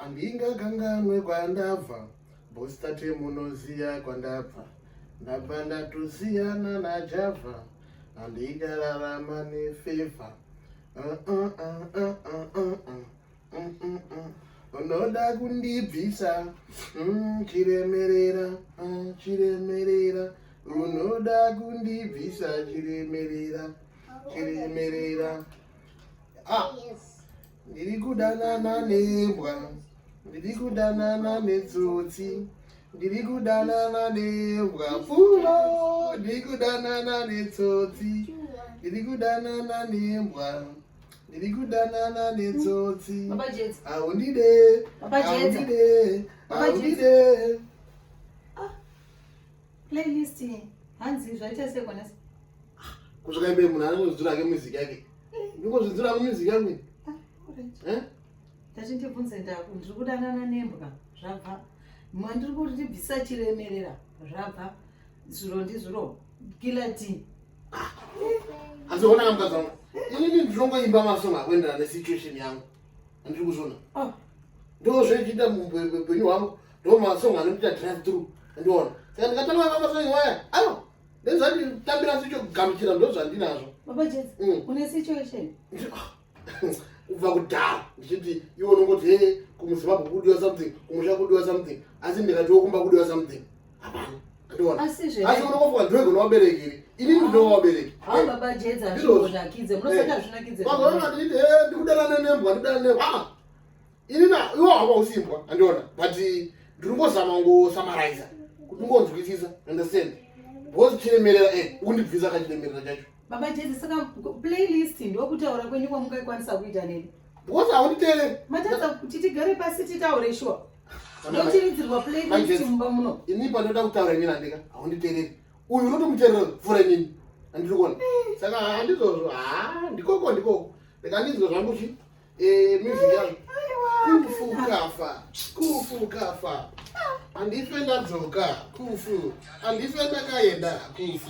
Handingakanganwe kwandabva, bostate munoziya kwandabva. Ndabva ndatosiyana naJava, handingararama nefevha. Unoda kundibvisa chiremerera, chiremerera. Unoda kundibvisa chiremerera, chiremerera. Ah, ndiri kudanana nembwa, ndiri kudanana netsotsi, ndiri kudanana nembwa pfumo, ndiri kudanana netsotsi, ndiri kudanana nembwa, ndiri kudanana netsotsi. Baba Jedza. Haundide, Baba Jedza. haundide, Baba Jedza. haundide. Playlist hanzi zvaita sei kwanasi? Kusvika imbe munhu anongozvidzura ake music yake. Ndingozvidzura hangu music yangu ini. Ah, alright. Eh? Ndati ndibvunze ndaku ndiri kudanana nembwa zvabva. Mandiri kuti ndibvisa chiremerera zvabva. Zuro ndizuro. Killer T. Asi ona mukadzi wangu. Inini ndinongoimba masong akuenderana nesituation yangu. Andiri kuzviona. Oh, Ndozvechiita muupenyu hwangu. Ndo masong anoita drive through. Andiona. Saka ndikatanga masong iwaya. Ayo. Ndezvanditambira sichogamuchira ndozvandinazvo. Baba Jedza. Une situation. Kubva kudhara ndichiti iwe unongoti he, kumuZimbabwe kudiwa something, kumusha kudiwa something, asi ndikatiwo kumba kudiwa something, hapana. Andiona. Asi zve Asi unongofunga ndiwegona wabereki iri, inini ndinowa wabereki. Ha, Baba Jedza, Ndizvozvo. zvinakidze. Munosaka zvinakidze. Mazoona nditi he, ndikudanana nembwa, ndikudanana nembwa. Ah, inini iwo hako usimbwa, andiona, but ndiri ngozama ngosummariza kuti ungonzwisisa, understand? Because chiremerera, ukundibvisa kachiremerera chacho. Baba Jedza, saka playlist ndokutaura kwenyu kwamungakwanisa kuita neni? Because haunditeereri. Matadza kuti tigare pasi titaure shuwa. Ndochiridzirwa playlist Majetsi. mumba muno. Ini panoda kutaura inini, andika haunditeereri. Uyu unotomuteerera kupfuura inini, andiri kuona. Saka handizvozvo. Ha, ndikoko, ndikoko. Ndikandinzwa zvangu chi music yangu. Kufu kafa, kufu kafa, handife ndadzoka kufu, handife ndakaenda kufu.